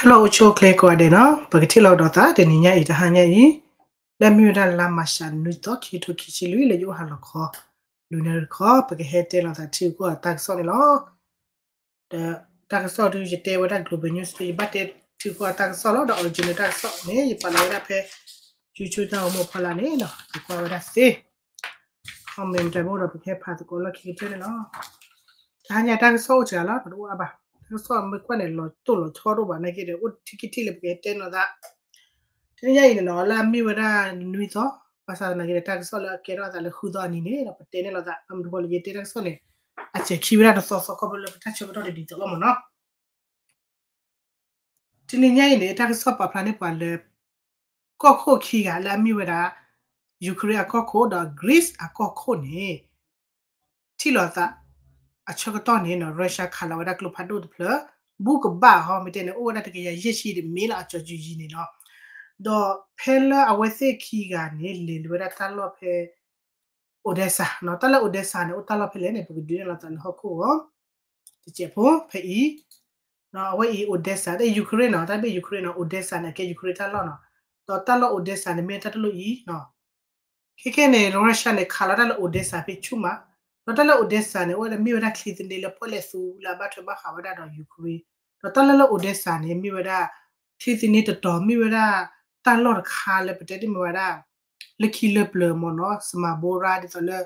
ပျီၢ်အိၣ်ဆူၣ်အိၣ်ချ့ကိးဂၤဒဲးနီၤ, ပကထံၣ်လိာ်ကဒီးသးတနံၤညါအံၤ တဟါညါအံၤ လၢအမ့ၢ်ဝဲဒၣ်လါမၢ်ၡးနွံသီ ခံထိခံဆံလွံၢ် လၢယအိၣ်ဟးလီၤခီ လူၤနၤတခီ ပကဟဲတဲလိာ်သးထံဂုၤကီၢ်ဂၤတၢ်ကစီၣ်န့ၣ်လီၤ. ဒီးတၢ်ကစီၣ်ဒုး ယတဲဝဲဒၣ် Global News ယဘၣ်တဲထံဂုၤကီၢ်ဂၤတၢ်ကစီၣ်လီၤ. ဒီး original တၢ်ကစီၣ်န့ၣ် ယပာ်လီၤဝဲဒၣ်ဖဲ YouTube တၢ်ဂီၤမူအဖီလာ်န့ၣ် ယကွၢ်ဝဲဒၣ်သ့ comment တၢ်မ့ၢ်ဒီး ပကဟဲဖးသကိးလီၢ်ခံကတၢၢ်န့ၣ်လီၤ. တဟါညါတၢ်ကစီၣ်အိၣ်စှၤလီၤ တအိၣ်အါဘၣ်. တၢ်ကစီၣ်မ့ၢ်ကွၢ်န့ၣ် လီၤတိၢ်လီၤဆီဒိၣ်ဘၣ်နာ်က့ဒီး အိၣ်ထံကထံၣ်လၢပကဟဲတဲလိာ်သး တနံၤညါအံၤန့ၣ်နီၤ လၢအမ့ၢ်ဝဲဒၣ်နွံသီ ဘၣ်ဆၣ်သနာ်က့ဒီး တၢ်ကစီၣ်လၢအကဲထီၣ်အသးလၢဃုသီအနံၤန့ၣ်ဒီး ပတဲန့ၢ်လိာ်သး ဘၣ်မနုၤဃိလၢယတဲတၢ်ကစီၣ်န့ၣ် အစဲးခံဝဲဒၣ်တသီသီ ခီဖျိလၢပတၢ်ဆၢကတီၢ်တဒ်သိးဘၣ်မ့ၢ်နီၤ. တနံၤညါအံၤန့ၣ် တၢ်ကစီၣ်ပာ်ဖျါန့ၢ်ပှၤလၢ ကီၢ်ခိၣ်ခံဂၤလၢအမ့ၢ်ဝဲဒၣ် Ukraine အကီၢ်ခိၣ်ဒီး Greece အကီၢ်ခိၣ်န့ၣ် ထံၣ်လိာ်သး အဆၢကတီၢ်န့ၣ်နီၤ Russia ခးလီၤဝဲဒၣ်ကျိဖးဒိၣ်တဖျၢၣ် ဘူးကဘၣ်ဟီ မ့ၢ်တဲန့ၣ် အိၣ်ဝဲဒၣ်တကယၤယဲၢ်ဆံဒီးမ့ၢ်လီၤ အကၠီၤကၠူယံၤန့ၣ်လီၤ. ဒီးဖဲလၢအဝဲသ့ၣ်ခံဂၤန့ၣ် လဲၤလၢၤဝဲဒၣ်တၢ်လီၢ်ဖဲ Odesa နီၤ, တၢ်လၢ Odesa န့ၣ် အိၣ်တၢ်လီၢ်ဖဲလဲၣ်န့ၣ် ပကဒုးနဲၣ်လိာ်သးလၢဟီၣ်ခိၣ်ဂီၤ တစဲးဖိဖဲအံၤ အဝဲအံၤ Odesa တၢ် Ukraine နီၤ, တၢ်တဘ့ၣ် Ukraine နီၤ, Odesa န့ၣ် အကဲ Ukraine တၢ်လီၢ်နီၤ, ဒီးတၢ်လီၢ် Odesa န့ၣ် မ့ၢ်တၢ်တလီၢ်အံၤ ခဲခဲန့ၣ် Russia န့ၣ် ခးလီၤတၢ်လၢ Odesa ဖဲဆူၣ်မး, ဒီးတၢ်လၢ Odesa န့ၣ် အိၣ်ဝဲဒၣ်မ့ၢ်ဝဲဒၣ်ချံသန့လၢပီၣ်လဲၣ်သူလၢအဘၣ်ထွဲဘၣ်ဃးဝဲဒၣ်ဒီး Ukraine, ဒီးတၢ်လၢလၢ Odesa န့ၣ် မ့ၢ်ဝဲဒၣ် ချံသန့တတီၤ မ့ၢ်ဝဲဒၣ် တၢ်လီၢ်တခါလၢပတဲတ့ၢ်မ့ၢ်ဝဲဒၣ် လၢခံလၢပျၢၤမ့ၢ်နီၤ Samarbora ဒ်သိးလၢ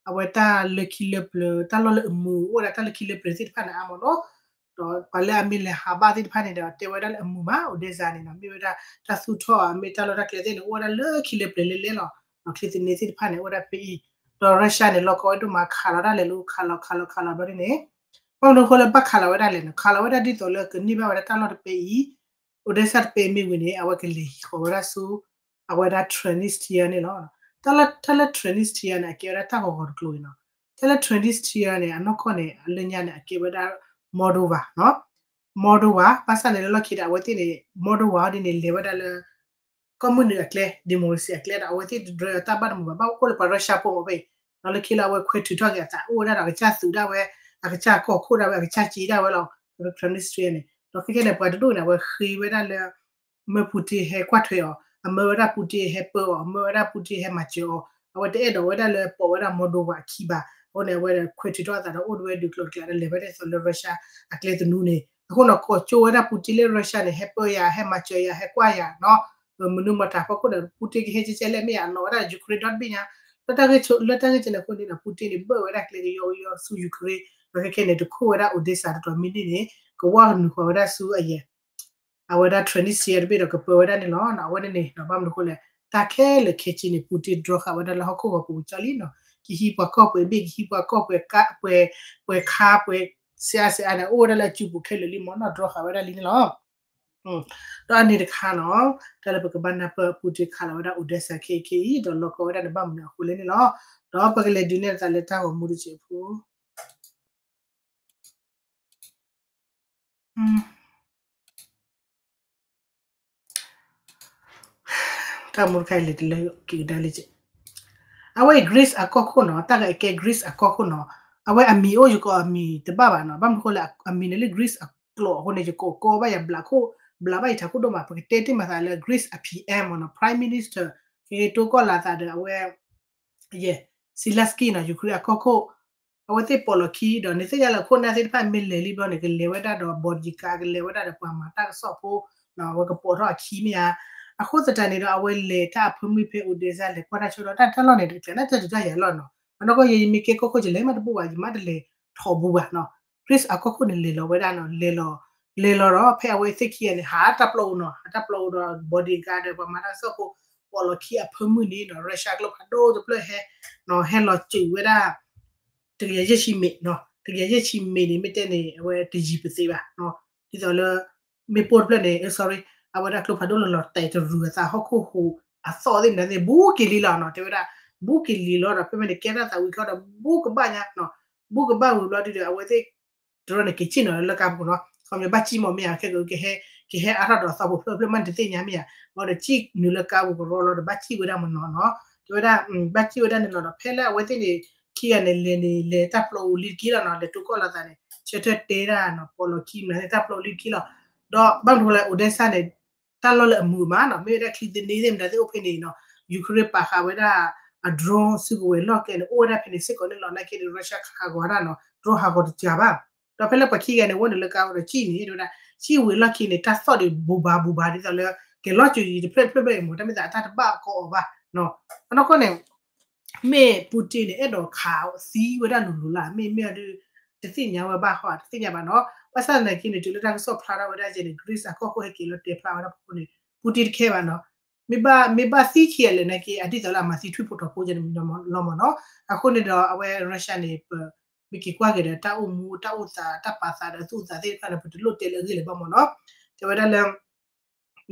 အဝဲတၢ်လၢခံလၢပျၢၤ တၢ်လီၢ်လၢအမုာ် အိၣ်ဝဲဒၣ်တၢ်လၢခံလၢပျၢၤသ့ၣ်တဖၣ်န့ၣ်အါမ့ၢ်နီၤ, ဒီးပှၤလၢအမ့ၢ်လဲၤဟးဘၣ်သ့ၣ်တဖၣ်န့ၣ်ဒီး တဲဝဲဒၣ်လၢအမုာ်မး Odesa န့ၣ်နီၤ, မ့ၢ်ဝဲဒၣ်တၢ်သူၣ်ထီၣ် မ့ၢ်တၢ်လီၢ်တၢ်ကျဲသ့ၣ်န့ၣ် အိၣ်ဝဲဒၣ်လၢခံလၢပျၢၤလဲၣ်လဲၣ်လီၤ, ဒီးချံသန့သ့ၣ်တဖၣ်န့ၣ် အိၣ်ဝဲဒၣ်ဖဲအံၤ, ဒီး Russia န့ၣ် လီၤကီဝဲဒိၣ်မး ခးလီၤဒၣ်လဲာ်လၢ ခးလီၤ ခးလီၤ ခးလီၤဘျီဒ်န့ၣ် ဘၣ်မနုၤအဃိလၢဘၣ်ခးလီၤဝဲဒၣ်လဲၣ်န့ၣ် ခးလီၤဝဲဒၣ်ဒ်သိးလၢကန့ၢ်ဘၣ်ဝဲဒၣ်တၢ်လီၢ်တပဲအံၤ Odesa တပဲမ့ၢ်ဝံၤန့ၣ် အဝဲကလဲၤဟံးဃီၤဝဲဒၣ်ဆူ အဝဲဒၣ် Transnistria န့ၣ်လီၤ. တၢ်လၢ တၢ်လၢ Transnistria န့ၣ် အကဲဝဲဒၣ်တၢ်ဂီၤဂီၤတကျိၤအံၤနီၤ. တၢ်လၢ Transnistria န့ၣ် အနီၢ်ကီၢ်န့ၣ် အလၢညါန့ၣ် အကဲဝဲဒၣ် Moldova နီၤ. Moldova ဘၣ်ဆၣ်န့ၣ်လၢလီၢ်ခံဒီး အဝဲသ့ၣ်န့ၣ် Moldova ဒ်န့ၣ် လဲၤဝဲဒၣ်လၢ ကီၢ်မုၢ်နုာ်အကျဲ democracy အကျဲဒီး အဝဲသ့ၣ်တဒြၢတၢ်ဘၣ်တမုာ်ဘၣ် ဘၣ်အိၣ်လၢပှၤ Russia ဖိမ့ၢ်ဖဲအံၤ, ဒီးလၢခံလၢအဝဲခွဲးထုးထီၣ်က့ၤအသးအိၣ်ဝဲဒၣ်ဒီး အကစၢ်သုးဒၣ်ဝဲ အကစၢ်ကီၢ်ခိၣ်ဒၣ်ဝဲ အကစၢ်က့ဒၣ်ဝဲလီၤ. ဖဲ Transnistria န့ၣ် ဒီးခဲခဲန့ၣ် ပှၤတဒူၣ်န့ၣ် အဝဲဃ့ဝဲဒၣ်လၢ မၢ Putin ဟဲကွၢ်ထွဲအီၤ, အမၢဝဲဒၣ် Putin ဟဲပၢအီၤ, အမၢဝဲဒၣ် Putin ဟဲမၤစၢၤအီၤ, အဝဲတအဲၣ်ဒိးဝဲဒၣ်လၢပိာ်ဝဲဒၣ် Moldova အခံဘၣ်. အဃိန့ၣ် အဝဲခွဲးထုးထီၣ်အသးဒီးအိၣ်ဝဲဒၣ်ဒုးကျိၤတကျဲဒီး လဲၤဝဲဒၣ်သိးလၢ Russia အကျဲသနူန့ၣ် အဃိန့ၣ် ကိးကၠိဝဲဒၣ် Putin လၢ Russia န့ၣ် ဟဲပၢယၤ ဟဲမၤစၢၤယၤ ဟဲကွၢ်ယၤနီၤ, မနုၤမတၤဖီခိၣ်ဒီး Putin ကဟဲကဲကဲလဲၣ်မ့ၢ်ယၤ အနီၣ်ဝဲဒၣ် Ukraine ဒီတဘ့ၣ်ညါ, လၢတၢ်ဂ့ၢ်ကဲန့ၣ်အဃိန့ၣ်ဒီး Putin န့ၣ် ဘၢၣ်ဝဲဒၣ်ကျဲကယီကယီဆူ Ukraine, ဒီးခဲခဲန့ၣ် တခိၣ်ဝဲဒၣ် Odesa တတီၤမံၤန့ၣ်န့ၣ် ကဝီကနုာ်ဃီၤဝဲဒၣ်ဆူအယဲၢ် အဝဲဒၣ် Transnistria တဘ့ၣ်ဒီးကပၢဝဲဒၣ်န့ၣ်လီၤ. အဝဲန့ၣ်န့ၣ် ဘၣ်မနုၤအဃိလဲၣ် တၢ်ခဲလၢာ်ခဲဆ့န့ၣ် Putin ဒြီဃာ်ဝဲဒၣ်လၢဟီၣ်ခိၣ်ဂီၤပူၤကၠီလံနီၤ, ကဟံးပှၤကီၢ်ပှဲၤဘ့ၣ် ကဟံးပှၤကီၢ်ပှဲၤကါ ပှဲၤ ပှဲၤခါ ပှဲၤစဲးအါစဲးအါန့ၣ် အိၣ်ဝဲဒၣ်လၢအစုပူၤခဲလၢာ်လံမ့ၢ်နီၤ ဒြီဃာ်ဝဲဒၣ်လံန့ၣ်လီၤ. ဒီးအန့ၣ်တခါနီၤ တၢ်လၢပကဘၣ်နၢ်ပၢၢ် Putin ခးလီၤဝဲဒၣ် Odesa ခဲအံၤခဲအံၤ ဒီးလီၤကီဝဲဒၣ်န့ၣ် ဘၣ်မနုၤအဃိလဲၣ်န့ၣ်လီၤ. ဒီးပကလဲၤဒုးနဲၣ်သးလၢတၢ်ဂီၤမူတစဲးဖိ တၢ်မူတခါအံၤလဲၤတလၢက့ၤကဒါလံက့ၤ, အဝဲအံၤ Greece အကီၢ်ခိၣ်နီၤ တၢ်ဂ့ၢ်အကဲ Greece အကီၢ်ခိၣ်နီၤ, အဝဲအမံၤအိၣ်ယကိးအမံၤတဘၣ်ဘၣ်နီၤ, ဘၣ်မနုၤဃိလဲၣ် အမံၤန့ၣ်လၢ Greece အကျိာ်အဃိန့ၣ် ယကိးကီဘၣ်ယၤဘျးခိၣ် ဘျးဘၣ်ယထးခိၣ်ဒိၣ်မး, ပကတဲတ့ၢ်မးသးလၢ Greece အ PM နီၤ Prime Minister က့ၤတိကီၢ်လၢသးဒီး အဝဲ ယဲၢ် Zelensky နီၤ Ukraine အကီၢ်ခိၣ် အဝဲသ့ၣ်ပိာ်လီၤခံဒီး နသ့ၣ်ညါလၢခိၣ်နၢ်သ့ၣ်တဖၣ်မ့ၢ်လဲၤလံဘျီန့ၣ် ကလဲၤဝဲဒၣ်ဒီး bodyguard ကလဲၤဝဲဒၣ်ဒီးပှၤမၤတၢ်ကစီၣ်ဖိ အဝဲကပိာ်ထီၣ်အခံမ့ၢ်ဧါ, အဃိသတးန့ၣ်ဒီး အဝဲလဲၤတၢ်အဖၢမုၢ်ဖဲ Odesa လဲၤကွၢ်တၢ်ဆၢကတီၢ် တၢ်တၢ်လီၢ်န့ၣ် တကျဲၤနၢ်တၢ်ဒုးတၢ်ယၤလီၤနီၤ, အနီၢ်ကီၢ်ယဲယမ့ၢ်ကဲကီၢ်ခိၣ်ယလဲၤမးတဘူၣ်ဘၣ် ယမ့ၢ်တလဲၤထီၣ်ဘူးဘၣ်နီၤ, Greece အကီၢ်ခိၣ်န့ၣ်လဲၤလီၤဝဲဒၣ်နီၤ, လဲၤလီၤ လဲၤလီၤဒီး ဖဲအဝဲသ့ၣ်ခံဂၤန့ၣ် ဟးတၢ်ပျီအူနီၤ, ဟးတၢ်ပျီအူဒီး bodyguard ဒီးပှၤမၤတၢ်ကစီၣ်ဖိ ပိာ်လီၤခံအဖၢမုၢ်န့ၣ်နီၤ Russia ကျိဖးဒိၣ်တဖျၢၣ်ဟဲ နီၤ ဟဲလီၤစုးဝဲဒၣ် တကယၤယဲၢ်ဆံမ့ၢ်နီၤ, တကယၤယဲၢ်ဆံမ့ၢ်န့ၣ် မ့ၢ်တဲန့ၣ် အဝဲတယံၤပသ့ဘၣ်နီၤ, ဒ်သိးလၢ မ့ၢ်ပိၢ်တဖျၢၣ်န့ၣ် sorry အဝဲဒၣ်ကျိဖးဒိၣ်လီၤလီၤတဲာ်တရူးအသးဟီၣ်ခိၣ်ဟူးအသီၣ်သ့ၣ်မနုၤသ့ၣ် ဘူးက့ၤလံလီၤနီၤ, တဲဝဲဒၣ် ဘူးက့ၤလံလီၤဒီး ဖဲမ့ၢ်န့ၣ် ကဲထီၣ်သးဝံၤခီဒီး ဘူးကဘၣ်ညါနီၤ, ဘူးကဘၣ်ဝံၤဘျီဒုဒီး အဝဲသ့ၣ် တရူးန့ၣ် က့ၤစံၣ်နီၤလၢကါပူၤနီၤ, ခီမ့ၢ်ဘၣ်စံၣ်မ့ၢ်မ့ၢ်ဧါ ခဲကကဟဲ ကဟဲအါထီၣ်ဒီးသီပူၤဖျၢၣ်ဖျၢၣ်မးတသ့ၣ်ညါမ့ၢ်ဧါ, ဘၣ်ဒီးစံၣ်နုာ်လၢကါပူၤကရီလီၤဒီး ဘၣ်စံၣ်ဝဲဒၣ်မနီၤနီၤ, တဲဝဲဒၣ် ဘၣ်စံၣ်ဝဲဒၣ်န့ၣ်လီၤဒီး ဖဲလၢအဝဲသ့ၣ်န့ၣ် ခံဂၤန့ၣ် လဲၤန့ၣ် လဲၤတၢ်ပျီအူလံတက့ၢ်လီၤနီၤ, လဲၤတိကီၢ်လိာ်သးန့ၣ် ဆၢထၢၣ်တဲဒၣ်နီၤ ပိာ်လီၤခံမနုၤသ့ၣ် တၢ်ပျီအူလံတက့ၢ်လီၤ, ဒီးဘၣ်မနုၤလဲၣ် Odesa န့ၣ် တၢ်လီၢ်လၢအမုာ်မးနီၤ, မ့ၢ်ဝဲဒၣ်ချံသနံသ့ၣ်မတၤသ့ၣ်အိၣ်ဖဲန့ၣ်နီၤ, Ukraine ပာ်ဃာ်ဝဲဒၣ်အ drone စုကဝဲၤလီၢ်ကျဲန့ၣ် အိၣ်ဝဲဒၣ်ဖဲန့ၣ်စ့ၢ်ကီးန့ၣ်လီၤ. နာ်က့န့ၣ် Russia ဟးဂီၤတၢ်နီၤ, drone ဟးဂီၤတစှၤဘၣ်. ဒီးဖဲလၢပှၤခံဂၤန့ၣ် ဝဲန့ၣ်လၢကါအိၣ်ဒီးစံၣ်န့ၣ် တဲဝဲဒၣ် စံၣ်ဝဲၤလီၢ်ခံန့ၣ် တၢ်သီၣ်ဒံးဘူးဘၣ်ဘူးဘၣ် ဒ်သိးလၢ ကဲၤလီၤစၢၤယံၤတဖျၢၣ်တဖျၢၣ်ဖျၢၣ်အံၤမး တၢ်မ့ၢ်သးအတၢ်တဘၣ်ကီးအီၤဘၣ်နီၤ. အနီၢ်ကီၢ်န့ၣ် မ့ၢ် Putin န့ၣ် အဲၣ်ဒိးခးသံဝဲဒၣ်လိၤလိၤလၢ် မ့မ့ၢ်အဒုး တသ့ၣ်ညါဝဲဘၣ်ဟီ တသ့ၣ်ညါဘၣ်နီၤ. ဘၣ်ဆၣ်သနာ်က့န့ၣ် တုၤလၢတၢ်ကစီၣ်ဖျါထီၣ်ဝဲဒၣ်ကဲန့ၣ် Greece အကီၢ်ခိၣ်ဟဲက့ၤလီၤတဲာ်ဖျါဝဲဒၣ်ဖီခိၣ်န့ၣ် Putin တခဲဘၣ်နီၤ. မ့ၢ်ဘၣ် မ့ၢ်ဘၣ်သံခံဂၤလၢာ်နာ်က့ အဒ်သိးလၢအမၤသံထွံၣ်ဖိထီဖိကဲန့ၣ်လီၤမးနီၤ. အဃိန့ၣ်ဒီးအဝဲ Russia န့ၣ် ပ မ့ၢ်က့ၤကွၢ်က့ၤဒီးတၢ်အိၣ်မူတၢ်အိၣ်သးတၢ်ပာ်သးဒီးသူၣ်သးသ့ၣ်တဖၣ်န့ၣ် ပတလိၣ်တဲလၢအဂ့ၢ်လၢၤဘၣ်မးနီၤ. တဲဝဲဒၣ်လၢ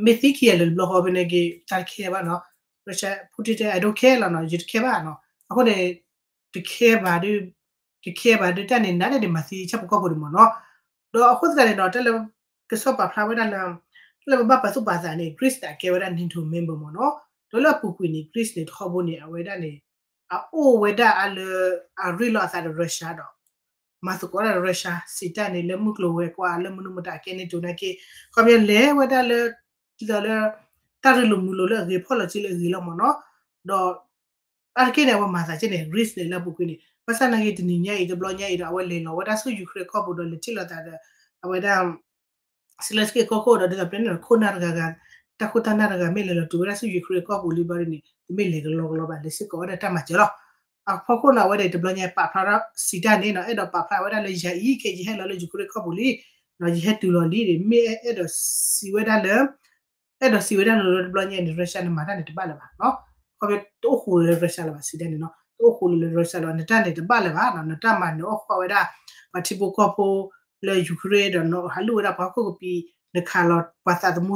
မ့ၢ်သံခံဂၤလၢာ်တဘျီဃီဖဲန့ၣ်က့ၤ တၢ်တခဲဘၣ်နီၤ. Russia Putin တဲ I don't care လီၤနီၤ, ယတခဲဘၣ်နီၤ. အဃိန့ၣ် တခဲဘၣ်ဒုး တခဲဘၣ်ဒုး တၢ်န့ၣ်နးဒၣ်န့ၣ်မၤသံဆၣ်ဖိကီၢ်ဖိန့ၣ်မးနီၤ. ဒီးအဃိသတးန့ၣ်ဒီး တၢ်လၢ ကစီၣ်ပာ်ဖျါဝဲဒၣ်လၢ တၢ်လၢပဘၣ်ပာ်သူၣ်ပာ်သးန့ၣ် Greece န့ၣ် အကဲဝဲဒၣ် NATO member မးနီၤ. ဒီးလၢအပူၤကွံာ်န့ၣ် Greece န့ၣ် တခီဘိန့ၣ် အဝဲဒၣ်န့ၣ် အအိၣ်ဝဲဒၣ်အါလၢ အရ့လိာ်အသးဒီး Russia ဒီး မၤသကိးဒၣ်ဒီး Russia စံးတၢ်န့ၣ် လၢမုၢ်ကျိၤဝဲၤကွာ်လၢမနုၤမတၤအကဲ NATO နာ်က့ ခီပညီလဲၤဝဲဒၣ်လၢ ဒ်သိးလၢ တၢ်ရ့လိာ်မုာ်လိာ်လၢအဂ့ၤဖီၣ်လီၤစုလၢအဂ့ၤလီၤမးနီၤ. ဒီး အါတက့ၢ်န့ၣ် အဝဲမၤသးကဲန့ၣ် Greece န့ၣ် လၢအပူၤကွံာ်န့ၣ် ဘၣ်ဆၣ်နာ်က့တနံၤညါအံၤတဘျီညါအံၤဒီး အဝဲလဲၤလီၤဝဲဒၣ်ဆူ Ukraine ကီၢ်ပူၤဒီးလဲၤထံၣ်လိာ်သးဒီး အဝဲဒၣ် Zelenskyy ကီၢ်ခိၣ်ဒီး ဒ်သိးပတဲန့ၣ်ဒီး ခိၣ်နၢ်တဂၤဂၤ တၢ်ခိၣ်တၢ်နၢ်တဂၤ မ့ၢ်လဲၤလီၤတုၤဝဲဒၣ်ဆူ Ukraine ကီၢ်ပူၤလံဘျီဒ်န့ၣ် တမ့ၢ်လဲၤကလီကလီဘၣ် လဲၤစ့ၢ်ကီးဝဲဒၣ်တၢ်မၤစၢၤလီၤ. အဖီခိၣ်န့ၣ် အဝဲဒၣ်တဘျီညါပာ်ဖျါထီၣ်စံးတၢ်န့ၣ်နီၤ အဲၣ်ဒိးပာ်ဖျါဝဲဒၣ်လၢ ယၤအံၤခဲအံၤ ယဟဲလီၤလၢ Ukraine ကီၢ်ပူၤလံ ယဟဲတုၤလီၤလံန့ၣ် မ့ၢ်အဲၣ်ဒိးစံးဝဲဒၣ်လၢ အဲၣ်ဒိးစံးဝဲဒၣ်လၢတဘျီညါန့ၣ် Russia န့ၣ် မၤတၢ်န့ၣ်တဘၣ်လၢၤဘၣ်နီၤ. ခီဖျိတအိၣ်ဃိလၢ Russia လၢၤဘၣ် စံးတၢ်န့ၣ်နီၤ တအိၣ်ဃိလၢ Russia လၢၤဘၣ် နတၢ်န့ၣ်တဘၣ်လၢၤဘၣ်နီၤ နတၢ်မၤနၢၤအီၣ်ဃီဝဲဒၣ် ပှၤထံဖိကီၢ်ဖိလၢ Ukraine ဒီး နဟးလူၢ်ဝဲဒၣ်ပှၤဟီၣ်ခိၣ်ကပံာ် နခးလီၤပှၤသးသမူ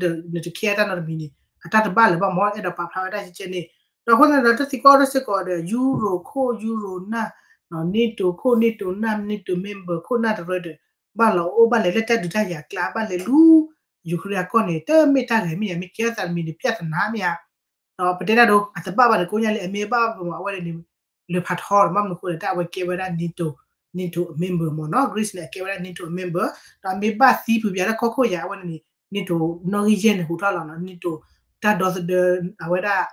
သံ နတခဲအတၢ်နီတမံၤန့ၣ် အတၢ်တဘၣ်လၢၤဘၣ်မး အဲၣ်ဒိးပာ်ဖျါဝဲဒၣ်ကဲန့ၣ် ဒီးအဃိသတးဒီး တၢ်သံကွၢ်အိၣ်ထီၣ်စ့ၢ်ကီးဒီး Euro ခိၣ် Euro နၢ် NATO ခိၣ် NATO နၢ် NATO member ခိၣ်နၢ်တရၢဒီး ဘၣ်လီၤအိၣ်ဘၣ်လဲၤလၢတၢ်ဒုးတၢ်ယၤကျါ ဘၣ်လဲၤလူၤ Ukraine အကီၢ်န့ၣ် တမ့ၢ်တၢ်ဂဲၤမ့ၢ်ယၤ မ့ၢ်ကဲထီၣ်သးတမံၤန့ၣ် ပြဿနာမ့ၢ်ဧါ ဒီးပတဲဒၣ်ဒိ အတဘၣ်ဘၣ်ဒီးကိးညါလံ အမ့ၢ်ဘၣ်ဘၣ်မး အဝဲန့ၣ် လၢဖးထီ ဘၣ်မနုၤဃိလဲၣ် တၢ်အဝဲကဲဝဲဒၣ် NATO, NATO member မ့ၢ်နီၤ Greece န့ၣ် အကဲဝဲဒၣ် NATO member ဒီးမ့ၢ်ဘၣ်သံဖုးပျးလၢကီၢ်ခိၣ်ယၤ အဝဲန့ၣ်န့ၣ် NATO နီၣ်ဂံၢ်ယဲၢ်န့ၣ်ဟူးထီၣ်လီၤနီၤ NATO တၢ်ဒီသဒၢ အဝဲဒၣ်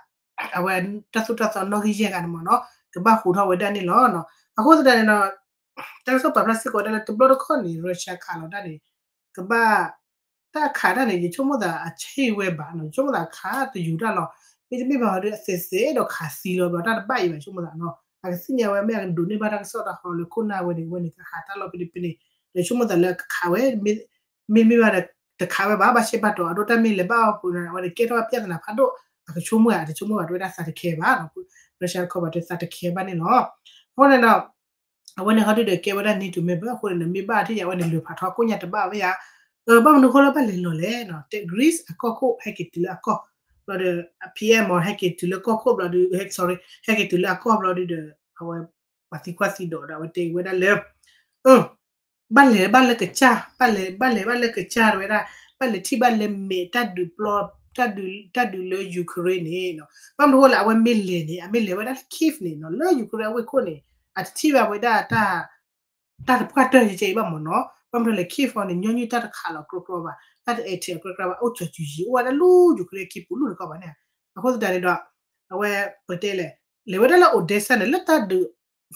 အဝဲတၢ်သိၣ်တၢ်သီနီၣ်ဂံၢ်ယဲၢ်ဂၤန့ၣ်မ့ၢ်နီၤ ကဘၣ်ဟူးထီၣ်ဝဲဒၣ်န့ၣ်လီၤ. အဃိသတးန့ၣ်ဒီး တၢ်ကစီၣ်ပာ်ဖျါစ့ၢ်ကီးဒၣ်လၢတဘျီတခီၣ်န့ၣ် Russia ခးလီၤတၢ်န့ၣ် ကဘၣ် တၢ်ခးတၢ်န့ၣ် ယဆိကမိၣ်သးအဆ့ဝဲဘၣ်နီၤ ယဆိကမိၣ်သးခးတယူၤတၢ်လီၤ. မ့တမ့ၢ်ဘၣ်ဒီး အသဲးသဲးဒီးခးသံလီၤဘျီ တၢ်တဘၣ်အံၤဘၣ် ဆိကမိၣ်သးနီၤ အကသ့ၣ်ညါဝဲ မ့ၢ်အကဒိးန့ၢ်ဘၣ်တၢ်ကစီၣ်တၢ်ဃီလၢခိၣ်နၢ်ဝဲန့ၣ် ဝဲန့ၣ်ကဟးတၢ်လီၢ်ဖဲန့ၣ်ဖဲန့ၣ် ဒီးဆိကမိၣ်သးလၢကခးဝဲ မ့မ့ၢ်ဘၣ်ဒီး တခးဝဲဘၣ် ဘၣ်ရှဲဘၣ်တီၤ အဒိတၢ်မ့ၢ်လဲၤဘၣ်အီၤပူၤန့ၣ် အဝဲန့ၣ်ကဲထီၣ်ဝဲပြဿနာဖးဒိၣ် အကဆိကမိၣ်ဧါ တဆိကမိၣ်ဘၣ် တဲဝဲဒၣ်သးတခဲဘၣ်နီၤ Russia တခီဘၣ်တဲသးတခဲဘၣ်န့ၣ်လီၤ. အဃိန့ၣ်ဒီး အဝဲန့ၣ်ဟီဒုဒီးကဲဝဲဒၣ် NATO member အဃိန့ၣ် မ့ၢ်ဘၣ်ထံၣ်ယၤ အဝဲန့ၣ်လၢဖးထီကိးညါတဘၣ်ဝဲယၤ ဘၣ်မနုၤဃိလၢဘၣ်လဲၤလီၤလဲၣ်နီၤ တဲ Greece အကီၢ်ခိၣ်ဟဲက့ၤတုၤလၢအကီၢ် ဘျီဒီး PM မ့ၢ်ဟဲက့ၤတုၤလၢကီၢ်ခိၣ်ဘျီဒီး sorry ဟဲက့ၤတုၤလၢအကီၢ်ဘျီဒီး အဝဲ ပှၤသံကွၢ်သံဒိးဒီး အဝဲတဲဝဲဒၣ်လၢ ဘၣ်လဲၤဘၣ်လၢကစၢ် ဘၣ်လဲၤဘၣ်လၢကစၢ်ဝဲဒၣ် ဘၣ်လဲၤထံၣ်ဘၣ်လၢမဲာ်တၢ်ဒုးပျီ တၢ်ဒုးလၢ Ukraine န့ၣ် ဘၣ်မနုၤဃိလၢအဝဲမ့ၢ်လဲၤန့ၣ် အမ့ၢ်လဲၤဝဲဒၣ်လၢ Kyiv န့ၣ်နီၤ လၢ Ukraine အဝ့ၢ်ခိၣ်န့ၣ် အတထံၣ်ဘၣ်ဝဲဒၣ်တၢ် တၢ်တပှၢ်တၢၢ်ကဲကဲအံၤဘၣ်မ့ၢ်နီၤ ဘၣ်မနုၤလဲၣ် Kyiv အီၤန့ၣ် ညီနုၢ်တၢ်တခးလီၤကြီကြီဘၣ် တၢ်တအဲၣ်ထံးအီၤကြီကြီဘၣ် အိၣ်ကၠီၤစူၤယံၤ အိၣ်ဝဲဒၣ်လၢ Ukraine အခံပူၤလူၢ်တကီၢ်ဘၣ်န့ၣ် အဃိသတးန့ၣ်ဒီး အဝဲပတဲလဲၣ် လဲၤဝဲဒၣ်လၢ Odesa န့ၣ် လၢတၢ်ဒုး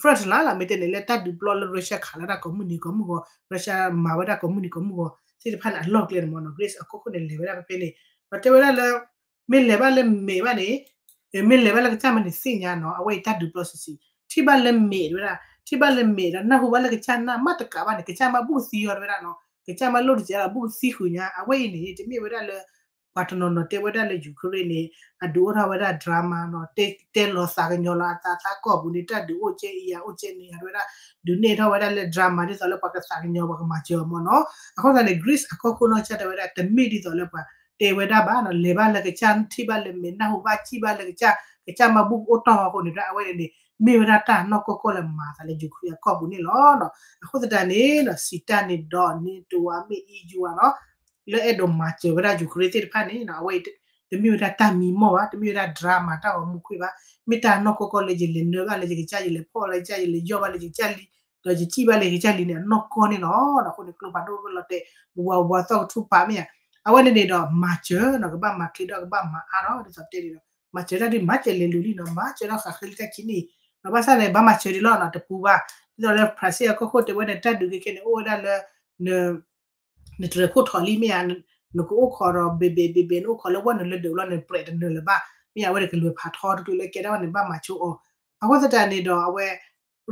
front line လီၤ မ့ၢ်တဲန့ၣ် လၢတၢ်ဒုးပျီလၢ Russia ခးလီၤတၢ်ကိးမုၢ်နံၤကိးမုၢ်ဂီၤ Russia မၤဝဲဒၣ်ကိးမုၢ်နံၤကိးမုၢ်ဂီၤသ့ၣ်တဖၣ်န့ၣ် အလီၢ်ကျဲန့ၣ်မ့ၢ်နီၤ Greece အကီၢ်ခိၣ်န့ၣ် လဲၤဝဲဒၣ်ဖဲဖဲန့ၣ် ဒီးတဲဝဲဒၣ်လၢ မ့ၢ်လဲၤဘၣ်လၢမဲာ်ဘၣ်န့ၣ် မ့ၢ်လဲၤဘၣ်လၢကစၢ်မ့ၢ်န့ၣ်သ့ၣ်ညါနီၤ အဝဲအံၤတၢ်ဒုးပျီဆံးဆံး ထံၣ်ဘၣ်လၢမဲာ်တဲဝဲဒၣ် ထံၣ်ဘၣ်လၢမဲာ်ဒီးနၢ်ဟူဘၣ်လၢကစၢ်နၢ်မးတကးဘၣ်န့ၣ် ကစၢ်မးဘူၣ်သံအီၤတဲဝဲဒၣ်နီၤ ကစၢ်မးလိၣ်တစဲးလီၤ ဘူၣ်သံဃုာ်ညါ အဝဲအံၤန့ၣ် တမ့ၢ်ဝဲဒၣ်လၢ ပှၤတနီၤနီၤတဲဝဲဒၣ်လၢ Ukraine န့ၣ် အဒုးအိၣ်ထီၣ်ဝဲဒၣ် drama နီၤ တဲလီၤသးကညီၤလီၤအသးသးကီၢ်ပူၤန့ၣ် တၢ်ဒုးအိၣ်ကဲအံၤယၤအိၣ်ကဲန့ၣ် အဝဲဒၣ် ဒုးနဲၣ်ထီၣ်ဝဲဒၣ်လၢ drama ဒ်သိးလၢပှၤကသးကညီၤပှၤကမၤစၢၤအီၤမ့ၢ်နီၤ အဃိသတးန့ၣ် Greece အကီၢ်ခိၣ်နီၢ်ကစၢ်တဲဝဲဒၣ် တမ့ၢ်ဒ်သိးလၢပှၤတဲဝဲဒၣ်ဘၣ်နီၤ လဲၤဘၣ်လၢကစၢ်ထံၣ်ဘၣ်လၢမဲာ်နၢ်ဟူဘၣ်စံၣ်ဘၣ်လၢကစၢ် ကစၢ်မၤဘူၣ်အိၣ်တီၢ်အီၤအဃိန့ၣ် အဝဲန့ၣ်န့ၣ် မ့ၢ်ဝဲဒၣ်တၢ်နီၢ်ကီၢ်ကီၢ်လၢမၤသးလၢ Ukraine အကီၢ်ပူၤန့ၣ်လီၤ. အဃိသတးန့ၣ် စံးတၢ်န့ၣ်ဒီး NATO ဧါ မ့ၢ် EU ဧါနီၤ လၢအဲၣ်ဒိးမၤစၢၤဝဲဒၣ် Ukraine သ့ၣ်တဖၣ်န့ၣ် အဝဲအံၤ တမ့ၢ်ဝဲဒၣ်တၢ်မံမီၢ်ဘၣ် တမ့ၢ်ဝဲဒၣ် drama တၢ်ဂီၤမူခွဲးဘၣ် မ့ၢ်တၢ်နီၢ်ကီၢ်ကီၢ်လၢယလဲၤနၢဘၣ်လၢယကစၢ် ယလဲၤဖီၣ်လၢယကစၢ် ယလဲၤယီၢ်ဘၣ်လၢယကစၢ်လံ ဒီးယစံၣ်ဘၣ်လၢကစၢ်လံၤန့ၣ် အနီၢ်ကီၢ်န့ၣ်လီၤ. အဃိန့ၣ် ကျိဖးဒိၣ်လီၤတဲာ် ဘဝါဝါသီၣ်ကထူၣ်ပာ်မ့ၢ်ဧါ, အဝဲန့ၣ်န့ၣ်ဒီး မၤစၢၤနီၤ ကဘၣ်မၤချ့ဒီးကဘၣ်မၤအါထီၣ် ဒ်သိးပတဲန့ၣ်ဒီး မၤစၢၤတၢ်ဒုး မၤစၢၤလဲၤလူၤလံနီၤ မၤစၢၤထီၣ်ဃးဃ့လၢတၢ်ခံနံၣ်, ဒီးဘၣ်ဆၣ်န့ၣ် ဘၣ်မၤစၢၤဒံးလီၤနီၤ တပူၤဘၣ်. ဒ်သိးလၢ France အကီၢ်ခိၣ်တဲဝဲန့ၣ် တၢ်ဒုးခဲခဲန့ၣ် အိၣ်ဝဲဒၣ်လၢ နတြဲၤခိၣ်ထီၣ်လံမ့ၢ်ဧါ, နကအိၣ်ခိးဒီး ဘ့ၣ်ဘ့ၣ်ဘ့ၣ်ဘ့ၣ် နအိၣ်ခိးလၢဝဲနလၢဒၢးလီၤ နပြဲးတနၢၤလၢၤဘၣ်, မ့ၢ်ဧါ အဝဲန့ၣ်ကလဲၤဖးထီတချုးလၢကဲဒၣ်ဝဲန့ၣ် ဘၣ်မၤဆိအီၤ. အဃိသတးန့ၣ်ဒီး အဝဲ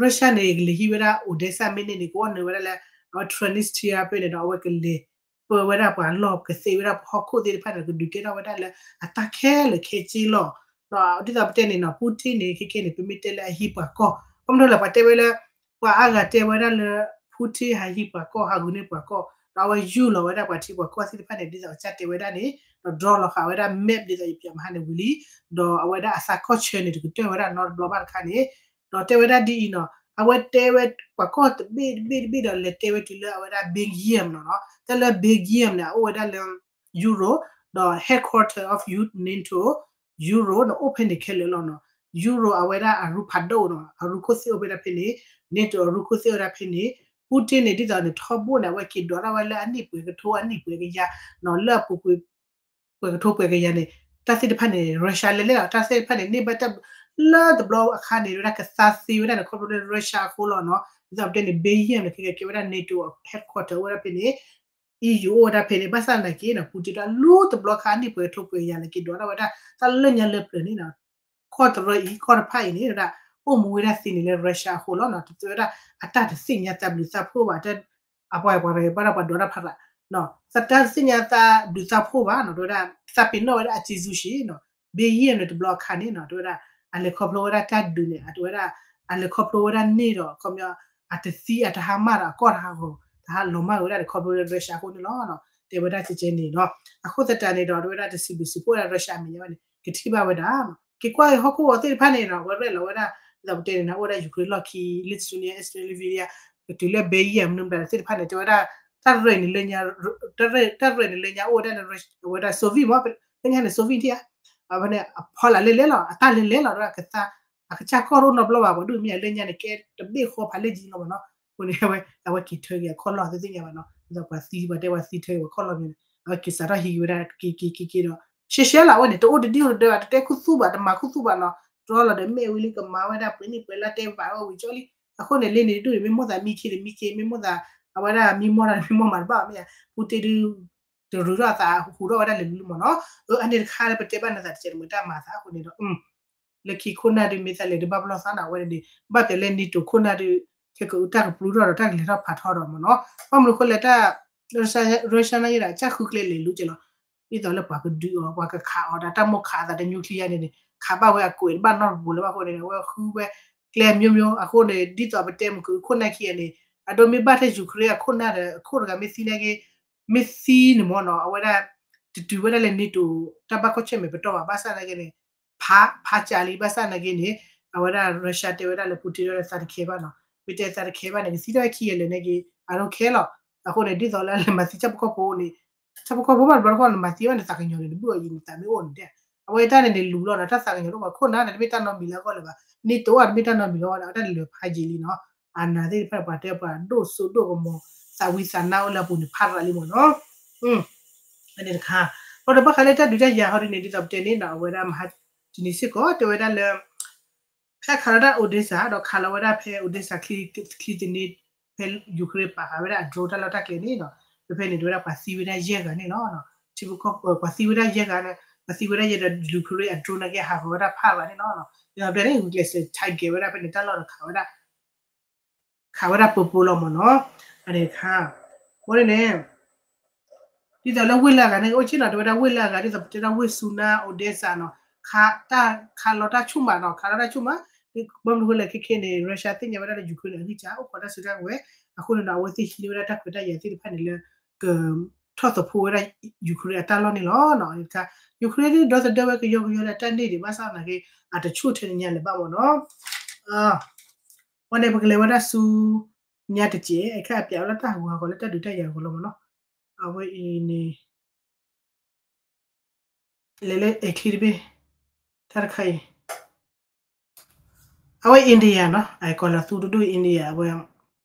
Russia န့ၣ် ကလဲၤဟံးဝဲဒၣ် Odesa မ့ၢ်န့ၢ်န့ၣ် ကအိၣ်နုာ်ဝဲဒၣ်လၢ အဝဲ Transnistria ဖဲန့ၣ်ဒီး အဝဲကလဲၤပၢဝဲဒၣ်ပှၤလီၢ် ကသ့ဝဲဒၣ်ပှၤဟီၣ်ခိၣ်သ့ၣ်တဖၣ်န့ၣ် ကဒုးကဲထီၣ်ဝဲဒၣ်လၢအတၢ်ခဲလၢာ်ခဲဆ့လီၤ. ဒီးဒ်သိးပတဲန့ၣ်နီၤ Putin န့ၣ် ခဲခဲန့ၣ် ပမ့ၢ်တဲလၢအဟံးပှၤကီၢ် ဘၣ်မနုၤလဲၣ် ပှၤတဲဝဲလၢ ပှၤအါဂၤတဲဝဲဒၣ်လၢ Putin ဟးဟံးပှၤကီၢ် ဟးဂုာ်န့ၢ်ပှၤကီၢ် ဒီးအဝဲယူၢ်လီၤဝဲဒၣ်ပှၤထံပှၤကီၢ်သ့ၣ်တဖၣ်န့ၣ် ဒ်သိးကစၢ်တဲဝဲဒၣ်န့ၣ် ဒီး draw လီၤဃာ်ဝဲဒၣ် map ဒ်သိးယပျးမဟါန့ၣ်ဝံၤလံ, ဒီးအဝဲဒၣ်အသးကီၢ်ဆၢန့ၣ် တကတၢၢ်ဝဲဒၣ်နီတဘျီဘၣ်တခါန့ၣ်, ဒီးတဲဝဲဒၣ်ဒ်အံၤနီၤ အဝဲတဲဝဲပှၤကီၢ်တဘ့ၣ်တဘ့ၣ်တဘ့ၣ်ဒီး လဲၤတဲဝဲတုၤလၢအဝဲဒၣ် Belgium နီၤနီၤ တၢ်လၢ Belgium န့ၣ် အအိၣ်ဝဲဒၣ်လၢ Euro ဒီး headquarter of Euro NATO, Euro န့ၣ် အိၣ်ဖဲန့ၣ်ခဲလၢာ်လီၤနီၤ. Euro အဝဲဒၣ်အရူဖးဒိၣ်နီၤ အရူခိၣ်သ့ၣ်အိၣ်ဖဲဒၣ်ဖဲန့ၣ်, NATO အရူခိၣ်သ့ၣ်အိၣ်ဒၣ်ဖဲန့ၣ်, Putin န့ၣ် ဒ်သိးန့ၣ်ထီဘိန့ၣ် အဝဲက့ၤဒိးထီၣ်ဝဲလၢအနံၣ်ပှဲၤကထိအနံၣ်ပှဲၤကယၤနီၤ လၢအပူၤကွံာ် ပှဲၤကထိပှဲၤကယၤန့ၣ် တၢ်သ့ၣ်တဖၣ်န့ၣ် Russia လဲၤလဲၤလီၤ တၢ်သ့ၣ်တဖၣ်န့ၣ် န့ၢ်ဘၣ်တၢ် လၢတဘျီအခါန့ၣ် ဝဲဒၣ်ကသါသ့ဝဲဒၣ်န့ၣ် ခီဖျိလၢ Russia အဃိလီၤနီၤ ဒ်သိးပတဲန့ၣ် Belgium န့ၣ် ခဲကဲဝဲဒၣ် NATO headquarter အိၣ်ဝဲဒၣ်ဖဲန့ၣ် EU အိၣ်ဝဲဒၣ်ဖဲန့ၣ် ဘၣ်ဆၣ်သနာ်က့နီၤ Putin တၢ်လူတဘျီခါအနံၣ်ပှဲၤကထိပှဲၤကယၤလၢက့ၤဒိးထီၣ်ဝဲဒၣ် တၢ်လၢညါလၢပျၢၤန့ၣ်နီၤ ကီၢ်တရၢအံၤ ကီၢ်တဖၣ်အံၤန့ၣ် ဝဲဒၣ် အိၣ်မူဝဲဒၣ်သ့န့ၣ်လၢ Russia အဃိလီၤနီၤ တသ့ဝဲဒၣ် အတၢ်တသ့ၣ်ညါသးဘျုးသးဖှိၣ်ဘၣ် အပှၤပှၤဘၣ်ဒီးပှၤဒိးတၢ်ဖးရး သတးတသ့ၣ်ညါသးဘျုးသးဖှိၣ်ဘၣ်နီၤ တဝဲဒၣ် သးပ့ၤနီၣ်ဝဲဒၣ်အစ့ဇုရှ့နီၤ ဘ့ယံၣ်န့ၣ်တဘျီအခါန့ၣ်နီၤ တဝဲဒၣ် အလဲၤခီဖျိဝဲဒၣ်တၢ်ဒုးန့ၣ် အတဝဲဒၣ် အလဲၤခီဖျိဝဲဒၣ်န့ၣ်ဒီး ခီပညီ အတသံအတဟါမၢ်ဒီးအကီၢ်တဟးဂီၤ တဟးလီၤမၢ်ဝဲဒၣ်န့ၣ် ခီဖျိဝဲဒၣ် Russia အဃိန့ၣ်လီၤ. တဲဝဲဒၣ်ကဲကဲန့ၣ်နီၤ အဃိသတးန့ၣ်ဒီး တဝဲဒၣ်တစံးဘျုးစံးဖှိၣ်ဝဲဒၣ် Russia အမဲာ်ညါဝဲန့ၣ် ကထံၣ်ဘၣ်ဝဲဒၣ် က့ၤကွၢ်က့ၤဟီၣ်ခိၣ်ဝီၤသ့ၣ်တဖၣ်န့ၣ်ဒီး အဝဲရဲၣ်လီၤဝဲဒၣ် ဒ်သိးပတဲန့ၣ်နီၤ အိၣ်ဝဲဒၣ် Ukraine လီၢ်ခံ Lithuania Estonia Latvia ကတုၤလၢ Belgium မနုၤမတၤသ့ၣ်တဖၣ်န့ၣ် တဲဝဲဒၣ် တၢ်ရဲၣ်န့ၣ်လၢညါ တၢ်ရဲၣ်န့ၣ်လၢညါအိၣ်ဝဲဒၣ်လၢ အဝဲဒၣ် Soviet မ့ၢ် လၢညါန့ၣ် Soviet ထံၣ်ဧါ အဝဲန့ၣ် အဖီလာ်လဲၤလဲၤလီၤ အတၢ်လဲၤလဲၤလီၤ ကသါ အကစၢ်ကီၢ်တအိၣ်နီတဘျီဘၣ် ပှၤဒိၣ်မ့ၢ်လၢညါန့ၣ် ကဲတဘ့ၣ်ဃီဖးလဲၢ်ကံလီၤမ့ၢ်နီၤ အဃိန့ၣ် အဝဲ အဝဲက့ၤထၢက့ၤအခီၣ်လီၢ်သ့ၣ်ညါဘၣ်နီၤ ဒ်သိးပှၤသံ ပှၤတဲပှၤသံထၢက့ၤပှၤခီၣ်လီၢ်မ့ၢ်န့ၣ် အဝဲက့ၤစးထီၣ်ဟံးက့ၤဝဲဒၣ် က့ၤက့ၤက့ၤက့ၤဒီး ရှဲရှဲလီၤ အဝဲန့ၣ် တအိၣ်တဒံၣ်အိၣ်တဒၢဘၣ် တတဲခူသူၣ်ဘၣ် တမၤခူသူၣ်ဘၣ်နီၤ တြီလီၤဒီးမ့ၢ်ဝံၤလံ ကမၤဝဲဒၣ်ပှဲၤနံၣ်ပှဲၤလါတဲဘၣ်ဝဲဝံၤကၠီလံ အဃိန့ၣ် လ့န့ၣ်ဒုးန့ၣ် မ့ၢ်မိၣ်သးမံခ့န့ၣ်မံခ့ မ့ၢ်မိၣ်သး အဝဲဒၣ်မံမီၢ်တၢ်န့ၣ် မံမီၢ်မးတဘၣ်မ့ၢ်ဧါ ပူတ့ဒုး တရူးထီၣ်အသး ဟူးထီၣ်ဝဲဒၣ်လဲၤလူၤလံမ့ၢ်နီၤ အၢ အန့ၣ်တခါလၢပတဲဘၣ်နသးတစဲးတမုာ်တၢ်မၤသးအဃိန့ၣ်ဒီး လၢခံခိၣ်နၢ်ဒုး မ့ၢ်သးလဲၤဒုးဘၣ်ပလီၢ်သးနီၤ အဝဲန့ၣ်ဒုး ဘၣ်တဲလၢ NATO ခိၣ်နၢ်ဒုး ခဲကအုးတၢ်ကပြုထီၣ်ဒီး တၢ်ကလဲၤထီၣ်ဖးထီဒီးမ့ၢ်နီၤ ဘၣ်မနုၤအဃိလဲၣ်တၢ် Russia နာ်က့ဒီး ကစၢ်ဃုကျဲလဲၤလူၤက့ၤလီၤ ဒ်သိးလၢပှၤကဒုးအီၤ ပှၤကခးအီၤဒီး တၢ်မိၢ်ခးအသးတညိချံယါန့ၣ်န့ၣ် ခးဘၣ်ဝဲအကွဲးတဘၣ်နီတပူၤလၢၤဘၣ်အဃိန့ၣ် အဝဲဃုဝဲကျဲမျိုးမျိုးအဃိန့ၣ် ဒ်သိးပတဲမုၢ်ကအုးခိၣ်နၢ်ခံဂၤန့ၣ် အဒိမ့ၢ်ဘၣ်ထဲ Ukraine အခိၣ်နၢ်ဒီး အခိၣ်တဂၤမ့ၢ်သံနာ်က့ မ့ၢ်သံန့ၣ်မ့ၢ်နီၤ အဝဲဒၣ် တတုၤဝဲဒၣ်လၢ NATO တၢ်ဘၣ်ကွၢ်ဆၢၣ်မဲာ်ပတီၢ်ဘၣ် ဘၣ်ဆၣ်နာ်က့န့ၣ် ဖး ဖးကၢ်လံ ဘၣ်ဆၣ်နာ်က့န့ၣ် အဝဲဒၣ် Russia တဲဝဲဒၣ်လၢ Putin ဒၣ်လၢသးတခဲဘၣ်နီၤ မ့ၢ်တဲသးတခဲဘၣ်န့ၣ် ကသံတၢ်ဝဲခံဂၤလၢာ်နာ်က့ I don't care လီၤ အဃိန့ၣ် ဒ်သိးလၢလဲၤမၤသံဆၣ်ဖိကီၢ်ဖိန့ၣ် ဆၣ်ဖိကီၢ်ဖိဘၣ်တဘျီတခီၣ်န့ၣ် မၤသံဝဲန့ၣ် သးကညီၤန့ၣ် တဘုၣ်အီၤယံၤန့ၣ် သးမ့ၢ်အိၣ်န့ၣ်တဲ အဝဲတၢ်န့ၣ်န့ၣ်လူၤလီၤနီၤ တၢ်သးကညီၤတအိၣ်ဘၣ် ခိၣ်နၢ်န့ၣ် တမ့ၢ်တၢ်နီတမံၤလၢအဂီၢ်လၢၤဘၣ် NATO တမ့ၢ်တၢ်နီတမံၤလၢအဂီၢ်လၢၤ အတၢ်န့ၣ်လၢာ်ဖးယံာ်လံနီၤ အနၢ်သ့ၣ်တဖၣ်ပှၤတဲပှၤဒိၣ်စိဒိၣ်ကမီၤ သးဝံသးနါအိၣ်လၢအပူၤန့ၣ် ဖးရးလံမ့ၢ်နီၤ အန့ၣ်တခါ ဒီးဘၣ်ဃးလၢတၢ်ဒုးတၢ်ယၤဟီဒ်န့ၣ် ဒ်သိးပတဲန့ၣ်နီၤ အဝဲဒၣ်မဟါတနံၤစ့ၢ်ကီး တဲဝဲဒၣ်လၢ ဖဲခးလီၤတၢ် Odesa ဒီးခးလီၤဝဲဒၣ်ဖဲ Odesa ချံသနံး ဖဲ Ukraine ပာ်ဃာ်ဝဲဒၣ်အ drone တၢ်လီၢ်တၢ်ကျဲန့ၣ်နီၤ ဖဲဖဲန့ၣ် တဲဝဲဒၣ်ပှၤသံဝဲဒၣ်ယဲၢ်ဂၤန့ၣ်လီၤ ထံဖိကီၢ်ဖိ ပှၤသံဝဲဒၣ်ယဲၢ်ဂၤန့ၣ် ပှၤသံဝဲဒၣ်ယဲၢ်ဒီး Ukraine အ drone နာ်က့ဟးဂီၤဝဲဒၣ်ဖးရးန့ၣ်လီၤ ဒ်သိးပတဲန့ၣ် ဂုာ်ကျဲးစၢး target ဝဲဒၣ်ဖဲန့ၣ် တၢ်လီၢ်ဒီးခးဝဲဒၣ် ခးဝဲဒၣ်ပၢပၢလီၤမ့ၢ်နီၤ အန့ၣ်တခါ အဃိန့ၣ်န့ၣ် ဒ်သိးလၢဝ့ၢ်လၢအဂၤန့ၣ် အိၣ်က့နီၤ တဲဝဲဒၣ်ဝ့ၢ်လၢအဂၤ ဒ်သိးပတဲဒၣ်ဝ့ၢ် Sumy Odesa နီၤ ခးတၢ်ခးလီၤတၢ်ဆူၣ်မးနီၤ ခးလီၤတၢ်ဆူၣ်မး ဘၣ်မနုၤဃိလဲၣ်ခဲခဲန့ၣ် Russia သ့ၣ်ညါဝဲဒၣ်လၢ Ukraine န့ၣ် အဂံၢ်စၢ် အိၣ်ခိးတၢ်စုတၢ်ကဝဲၤ အဃိန့ၣ်ဒီး အဝဲသ့ၣ်ဟံးန့ၢ်ဝဲဒၣ်တၢ်ခွဲးတၢ်ယာ်သ့ၣ်တဖၣ်န့ၣ်လၢ ကထီၣ်သဖှိဝဲဒၣ် Ukraine အတၢ်လီၢ်န့ၣ်လီၤ. တခါ Ukraine ဒုးဒီသဒၢဝဲကယီကယီလၢတၢ်န့ၢ်ဒံး ဘၣ်ဆၣ်သနာ်က့ အတဆူၣ်ထဲန့ၣ်ညါလၢၤဘၣ်မ့ၢ်နီၤ. အဝဲန့ၣ် ပကလဲၤဝဲဒၣ်ဆူညါတစဲး အခါအပျးဝဲလၢတၢ်ဟးဂူာ်ဟးဂီၤလၢတၢ်ဒုးတၢ်ယၤအဂီၢ်လီၤမ့ၢ်နီၤ. အဝဲအံၤန့ၣ် လဲၤလၢအဲၣ်ချံတဘ့ၣ် တၢ်တခါအံၤ အဝဲ India နီၤ အကီၢ်လၢသူတဒူၣ် India အဝဲ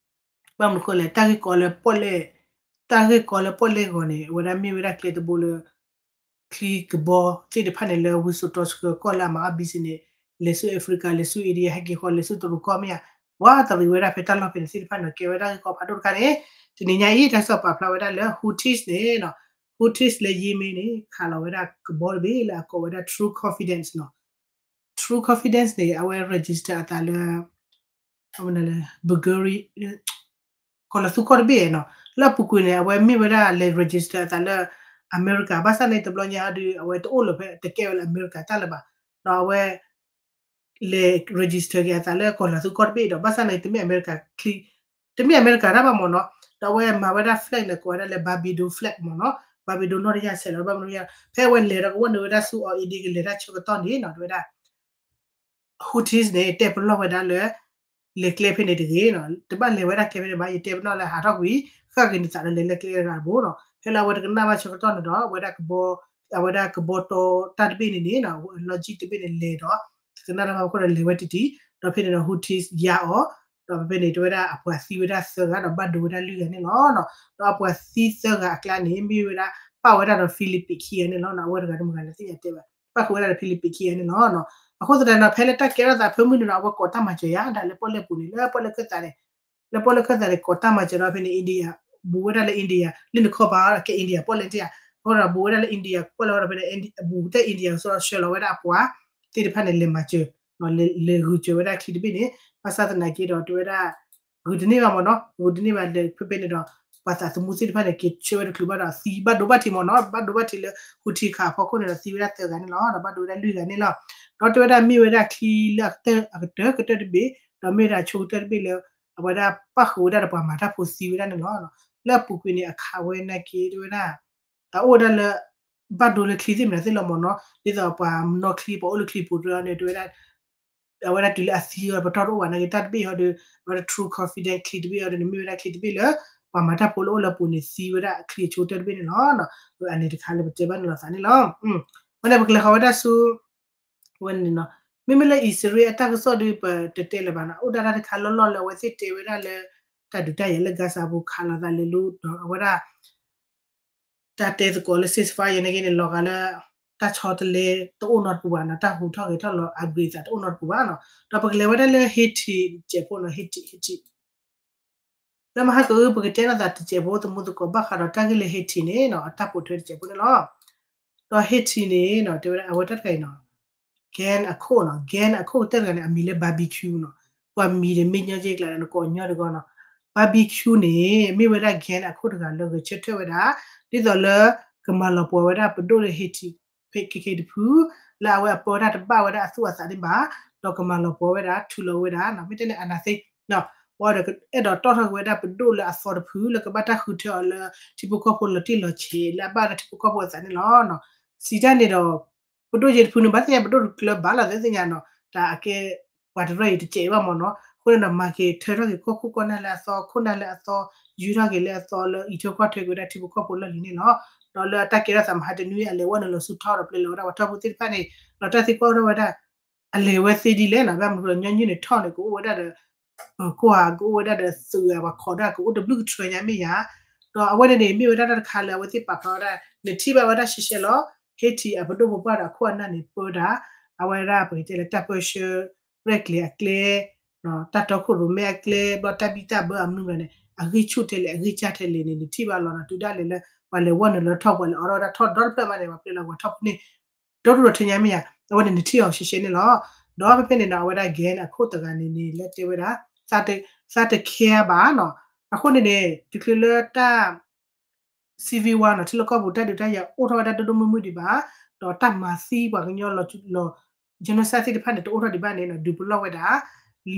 ဘၣ်မနုၤဃိလဲၣ် တၢ်ဂ့ၢ်ကီလၢပီၣ်လဲၣ်, တၢ်ဂ့ၢ်ကီလၢပီၣ်လဲၣ်ဂီၤန့ၣ် အဝဲဒၣ်မ့ၢ်ဝဲဒၣ်ကျဲတဘိလၢ ချံကဘီသ့ၣ်တဖၣ်န့ၣ် လၢဝံစိာ်တီဆှၢကီၢ်လၢအမၤအီၣ် business န့ၣ် လဲၤဆူ Africa လဲၤဆူ India ဟဲက့ၤဃီ လဲၤဆူတရူးကီၢ်မ့ၢ်ဧါ, ဝးတရံးဝဲဒၣ်ဖဲတၢ်လီၢ်ဖဲန့ၣ်သ့ၣ်တဖၣ်န့ၣ် ကဲဝဲဒၣ်ဂ့ၢ်ကီဖးဒိၣ်တခါန့ၣ်, တနံၤညါအံၤ တၢ်ကစီၣ်ပာ်ဖျါဝဲဒၣ်လၢ Houthis န့ၣ် Houthis လၢ Yemen န့ၣ် ခးလီၤဝဲဒၣ်ကဘီတဘ့ၣ်လၢအကိးဝဲဒၣ် True Confidence နီၤ, True Confidence န့ၣ် အဝဲ register အသးလၢ အဝဲန့ၣ်လၢ Bulgari ကီၢ်လီၤသူကီၢ်တဘ့ၣ်နီၤ, လၢအပူၤကွံာ်န့ၣ် အဝဲမ့ၢ်ဝဲဒၣ်လဲၤ register အသးလၢ အမဲရကၤ, ဘၣ်ဆၣ်န့ၣ် တဘျီညါအံၤဒီး အဝဲတအိၣ်လၢၤဖဲ တကဲဝဲလၢအမဲရကၤတၢ်လၢၤဘၣ်, ဒီးအဝဲ လဲၤ register က့ၤအသးလၢကီၢ်လီၤသူကီၢ်တဘ့ၣ်ဒီး ဘၣ်ဆၣ်န့ၣ် တမ့ၢ်အမဲရကၤချံ, တမ့ၢ်အမဲရကၤတၢ်ဘၣ်မ့ၢ်နီၤ, ဒီးအဝဲမၤဝဲဒၣ် flag န့ၣ် ကိးဝဲဒၣ်လၢ Barbados flag မ့ၢ်နီၤ, Barbados နီၢ်တယၢ်ဆဲးလီၤ ဘၣ်မနုၤယါ, ဖဲအဝဲလဲၤဒီးကဝီၤန့ၢ်ဝဲဒၣ်ဆူအီၤ အ့ဒ့ကလဲၤတၢ်ဆၢကတီၢ်န့ၣ်နီၤ တဲဝဲဒၣ် Houthis န့ၣ် တဲပလီၢ်ဝဲဒၣ်လၢ လဲၤကျဲဖဲန့ၣ်တဂ့ၤနီၤ, တဘၣ်လဲၤဝဲဒၣ်ကျဲဖဲန့ၣ်ဘၣ်, ယတဲပနီၣ်လၢဟးထီၣ်ကွံာ် ဃၣ်က့ၤနသးဒီးလဲၤလၢကျဲတဂၤတဘိနီၤ, ဖဲလၢအဝဲတကနၣ်ဘၣ်ဆၢကတီၢ်န့ၣ်ဒီး အဝဲဒၣ်ကဘီ, အဝဲဒၣ်ကဘီတီတၢ်တဘ့ၣ်န့ၣ်န့ၣ်နီၤ, လီၢ်ကံၣ်တဘ့ၣ်န့ၣ်လဲၤဒီး တကနၣ်တၢ်ဘၣ်အဃိဒီးလဲၤဝဲတံၢ်တံၢ်, ဒီးဖဲန့ၣ်ဒီး Houthis ယါအီၤ, ဒီးဖဲန့ၣ်တဲဝဲဒၣ်အပှၤသံဝဲဒၣ်သၢဂၤဒီးဘၣ်ဒိဝဲဒၣ်လွံၢ်ဂၤန့ၣ်လီၤ, ဒီးအပှၤသံသၢဂၤအကျါန့ၣ် မ့ၢ်ဝဲဒၣ် ပာ်ဝဲဒၣ်ဒီး Philippine ခံဂၤန့ၣ်လီၤ, အဝဲတဂၤတမုၢ်ဂၤလၢသ့ၣ်ညါတဲဘၣ် ပာ်ဃုာ်ဝဲဒၣ်ဒီး Philippine ခံဂၤန့ၣ်လီၤ, အဃိသတးဒီး ဖဲလၢတၢ်ကဲထီၣ်သးဖၢမုၢ်န့ၣ်ဒီး အဝဲကိးတၢ်မၤစၢၤယါဒၣ်လၢပီၣ်လဲၣ်ပူၤန့ၣ် လၢပီၣ်လဲၣ်ခၢၣ်သးန့ၣ်, လၢပီၣ်လဲၣ်ခၢၣ်သးန့ၣ် ကိးတၢ်မၤစၢၤဒီးဖဲန့ၣ် India ဘူးဝဲဒၣ်လၢ India လၢနခီပၤကဲ India ပီၣ်လဲၣ်တယါ, အဃိဒီးဘူးဝဲဒၣ်လၢ India ပီၣ်လဲၣ်ဝဲဒီးဖဲန့ၣ် ဘူးကတၢၢ် India ကစီဒီးဆှၢလီၤဝဲဒၣ်အပှၤသ့ၣ်တဖၣ်န့ၣ် လဲၤမၤစၢၤ, လဲၤဂုာ်စၢၤဝဲဒၣ်ချံတဘ့ၣ်န့ၣ်, ဘၣ်ဆၣ်သနာ်က့ဒီးတဲဝဲဒၣ် ဂုာ်တန့ၢ်ဘၣ်မ့ၢ်နီၤ, ဂုာ်တန့ၢ်ဘၣ်လၢဖဲဖဲန့ၣ်ဒီး ပှၤသးသမူသ့ၣ်တဖၣ်န့ၣ် က့ၤဆှၢဝဲတချုးဘၣ်ဒီး သံဘၣ်ဒိဘၣ်ထံးမ့ၢ်နီၤ, ဘၣ်ဒိဘၣ်ထံးလၢ Houthi ခးအဖီခိၣ်န့ၣ်ဒီး သံဝဲဒၣ်သၢဂၤန့ၣ်လီၤ, ဒီးဘၣ်ဒိဝဲဒၣ်လွံၢ်ဂၤန့ၣ်လီၤ, ဒီးတဲဝဲဒၣ်မ့ၢ်ဝဲဒၣ်ချံလၢအကတၢၢ်ကတၢၢ်တဘ့ၣ်, ဒီးမ့ၢ်ဝဲဒၣ်အဆိကတၢၢ်တဘ့ၣ်လၢ အဝဲဒၣ်ပၣ်ဃုာ်ဝဲဒၣ်ဒီးပှၤမၤတၢ်ဖိသံဝဲဒၣ်န့ၣ်လီၤ, လၢအပူၤကွံာ်န့ၣ် အခးဝဲနာ်က့တဲဝဲဒၣ် အအိၣ်ဝဲဒၣ်လၢ ဘၣ်ဒိလၢချံသ့ၣ်မနုၤသ့ၣ်လီၤမ့ၢ်နီၤ, ဒ်သိးပှၤနီၣ်ချံ ပှၤအိၣ်လၢချံပူၤတရၢန့ၣ် တဲဝဲဒၣ် အဝဲဒၣ်တုၤလၢအသံအီၤ ပတီၢ်တအိၣ်ဘၣ်နာ်က့ တၢ်တဘ့ၣ်ဟီဒီး အဝဲဒၣ် True Confidence ချံတဘ့ၣ်ဟီဒီးန့ၣ် မ့ၢ်ဝဲဒၣ်ချံတဘ့ၣ်လၢ ပှၤမၤတၢ်ဖိလၢအိၣ်လၢအပူၤန့ၣ် သံဝဲဒၣ်ချံအဆိကတၢၢ်တဘ့ၣ်န့ၣ်လီၤ, အန့ၣ်တခါလၢပတဲဘၣ်န့ၣ်လီၤသးန့ၣ်လီၤ, ဝဲန့ၣ်ပကလဲၤဃီၤဝဲဒၣ်ဆူ ဝဲန့ၣ်နီၤ, မ့မ့ၢ်လၢအံၣ်စရ့လးအတၢ်ကစီၣ်ဒီး ပတတဲလၢၤဘၣ်နီၤ, အိၣ်ဒၣ်တၢ်တခါလီၢ်လီၢ်လၢအဝဲသ့ၣ်တဲဝဲဒၣ်လၢ တၢ်ဒုးတၢ်ယၤလၢ Gaza ပူၤခးလိာ်သးလဲၤလူ ဒီးအဝဲဒၣ် တၢ်တဲသကိးလၢ ceasefire နာ်က့န့ၣ် လီၤဂာ်လၢ တၢ်ဆီတလဲတအိၣ်နီတပူၤဘၣ်နီၤ, တၢ်ဟူးထီၣ်ဂဲၤထီၣ်လီၤ upgrade သးတအိၣ်နီတပူၤဘၣ်နီၤ, ဒီးပကလဲၤဝဲဒၣ်လၢ Haiti တစဲးဖိနီၤ, Haiti, Haiti လၢမဟါကအု ပကတဲလိာ်သးတစဲးဖိ သမူသကိးဘၣ်ဃးဒီးတၢ်ဂ့ၢ်လၢ Haiti န့ၣ်နီၤ, အတၢ်ပိာ်ထွဲတစဲးဖိန့ၣ်လီၤ, ဒီး Haiti န့ၣ်နီၤ တဲဝဲဒၣ်အဝဲတၢ်တခါအံၤနီၤ gang အခိၣ်နီၤ, gang အခိၣ်ကတၢၢ်တဂၤန့ၣ် အမံၤလၢ Barbecue နီၤ, ပှၤမံၤန့ၣ် မ့ၢ်ညီက့ၤကျါဒီး နကိးညီတဂီၢ်နီၤ, Barbecue န့ၣ် မ့ၢ်ဝဲဒၣ် gang အခိၣ်တဂၤလၢဂဲၤဆၢထၢၣ်ဝဲဒၣ် ဒ်သိးလၢ ကမၤလီၤပှီၢ်ဝဲဒၣ်ပဒိၣ်လၢ Haiti ဖဲခဲကဲတဖု လၢအဝဲအပၢတၢ်တဘၣ်ဝဲဒၣ်အသူၣ်အသးန့ၣ်ဘၣ်, ဒီးကမၤလီၤပှီၢ်ဝဲဒၣ် ထုးလီၤဝဲဒၣ်နီၤ, မ့ၢ်တဲန့ၣ် အနၢ်သ့ ဝဲဒီးအဲၣ်ဒိးတီၣ်ထီၣ်က့ၤဝဲဒၣ်ပဒိၣ်လၢအသီတဖု လၢကဘၣ်တၢ်ဃုထၢအီၤလၢ ထံဖိကီၢ်ဖိလီၤတံၢ်လီၤဆဲး လၢအဘၣ်ဝဲဒၣ်ထံဖိကီၢ်ဖိအသးန့ၣ်လီၤ. စံးတၢ်န့ၣ်ဒီး ပဒိၣ်ယဲၢ်တဖုန့ၣ် ဘၣ်သ့ၣ်ညါပဒိၣ်တကျၢၤဘၣ်လီၤသ့ၣ်ညါနီၤ, တၢ်အကဲ ပှၤတရၢၣ်အံၤတစဲးဘၣ်မ့ၢ်နီၤ, အဃိန့ၣ်ဒီး မၤက့ၤထၢထီၣ်က့ၤကီၢ်ခိၣ်ကီၢ်နၢ်လၢအသီ ခိၣ်နၢ်လၢအသီ ယူၤထီၣ်က့ၤလၢအသီလၢအံးထွဲကွၢ်ထွဲက့ၤဝဲဒၣ်ထံဖိကီၢ်ဖိလီၢ်လံၤန့ၣ်လီၤ. ဒီးလၢအတၢ်ကဲထီၣ်သးမဟါတနွံအလဲၤဝဲနုာ်လီၤဆူထီၣ်ဒီးပျဲလီၤဝဲဒၣ်ပှၤထီၣ်ဖိသ့ၣ်တဖၣ်န့ၣ် ဒီးတၢ်သံကွၢ်ထီၣ်ဝဲဒၣ် အလဲၤဝဲသ့ဒ်လဲၣ်နီၤ, ဘၣ်မနုၤဃိလၢညီနုၢ်န့ၣ်ထီၣ်န့ၣ် ကအိၣ်ဝဲဒၣ်ဒီး ပၢၤကီၢ်ဧါ ကအိၣ်ဝဲဒၣ်ဒီးသုးဧါ ပှၤခိးဒၣ်ကအိၣ်တဘျုးကထြၢညါမ့ၢ်ယါ, ဒီးအဝဲန့ၣ်န့ၣ် မ့ၢ်ဝဲဒၣ်တၢ်တခါလၢအဝဲသ့ၣ်ပာ်ဖျါဝဲဒၣ် နထံၣ်ဘၣ်ဝဲဒၣ်ရှဲရှဲလီၤ. Haiti အပဒိၣ်ပပှၢ်ဒီးအခိၣ်အနၢ်န့ၣ် ပၢတၢ် အဝဲဒၣ်ပကတဲလၢတၢ်ပၢဆှၢရဲၣ်ကျဲၤအကျဲ တၢ်တီခိၣ်ရိၣ်မဲအကျဲ ဘျီတၢ်ဘံၣ်တၢ်ဘၢအမနုၤလဲၣ်န့ၣ် အဂံၢ်ဆူၣ်ထဲလဲၣ် အဂံၢ်စၢ်ထဲလဲၣ်န့ၣ် နထံၣ်ဘၣ်လီၤနီၤ. တုၤဒၣ်လဲာ်လၢ ပှၤလဲၤဝဲနုာ်လီၤထီၣ် ပှၤလဲၤအိးထီၣ်ဝဲဒၣ်ထီၣ်ဒီတဖျၢၣ်မးန့ၣ် ပှၤပျဲလီၤပှၤထီၣ်ဖိန့ၣ် ဒီဒူၣ်ဒီထၢညါမ့ၢ်ယါ အဝဲန့ၣ်နထံၣ်အီၤရှဲရှဲန့ၣ်လီၤ. ဒီးဖဲဖဲန့ၣ်နီၤ အဝဲဒၣ် gang အခိၣ်တဂၤန့ၣ်န့ၣ် လၢတဲဝဲဒၣ် သးတခဲဘၣ်နီၤ. အဃိန့ၣ်န့ၣ် တချုးလၢတၢ် civil war နီၤ ထံလီၢ်ကီၢ်ပူၤတၢ်ဒုးတၢ်ယၤအိၣ်ထီၣ်ဝဲဒၣ်ဒိၣ်ဒိၣ်မုၢ်မုၢ်ဒံးဘၣ်, ဒီးတၢ်မၤသံပှၤကညီလီၤ genocide သ့ၣ်တဖၣ်န့ၣ် တအိၣ်ထီၣ်ဒံးဘၣ်န့ၣ်နီၤ ဒုးပလီၢ်ဝဲဒၣ်